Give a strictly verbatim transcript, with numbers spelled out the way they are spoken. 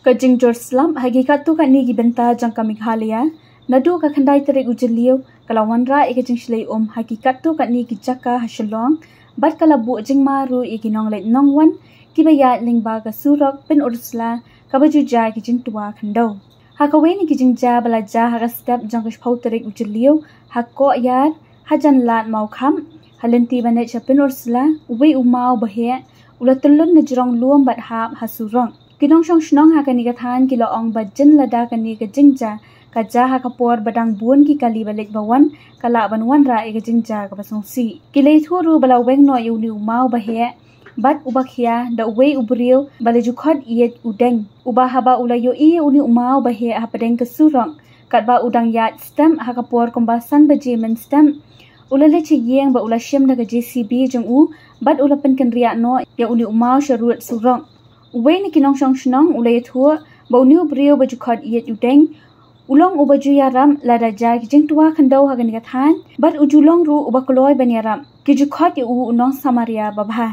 Ka jingjur slap ha ki katto katne ki bynta jong ka Meghalaya naduh ka khyndai tarik u Jylliew ka la wanrah ïa ka jingshlei um ha ki katto katne ki jaka ha Shillong bad ka la buh jingma ruh ïa ki nongleit nongwan kiba ïaid lyngba ka surok Pynursla kaba ju jia ki jingtwa khyndew. Ha kawei na ki jingjia ba la jia ha ka step jong ka shiphew tarik u Jylliew ha Kohyar hajan Lad Mawkham, ha lynti ba neh sha Pynursla, uwei u maw baheh u la tyllun na jrong lum bad hap ha surok. Ki nongshong shnong ha kane ka thaiñ ki la ong ba jin lada kane ka jingjia ka jia ha ka por ba dang bun ki kali ba leit ba wan, ka lah ban wanrah ïa ka jingjia kaba sngewsih. Ki la ïathuh ruh ba la weng noh ïa une u maw baheh bad uba khia da uwei u briew ba la ju khot ïeit u Deng, uba haba u la ïohi ïa une u maw baheh hapdeng ka surok katba u dang ïaid step ha ka por kumba san baje mynstep, u la leit sha ïing bad u la shim da ka J C B jong u bad u la pynkynriah noh ïa une u maw sha rud surok. Uwei na ki nongshong shnong u la ïathuh ba une u briew ba ju khot ïeit u Deng u long uba ju ïarap lada jia ki jingtwa khyndew ha kane ka thaiñ bad u ju long ruh uba kloi ban ïarap. Ki ju khot ïa u u nong Samaria babha.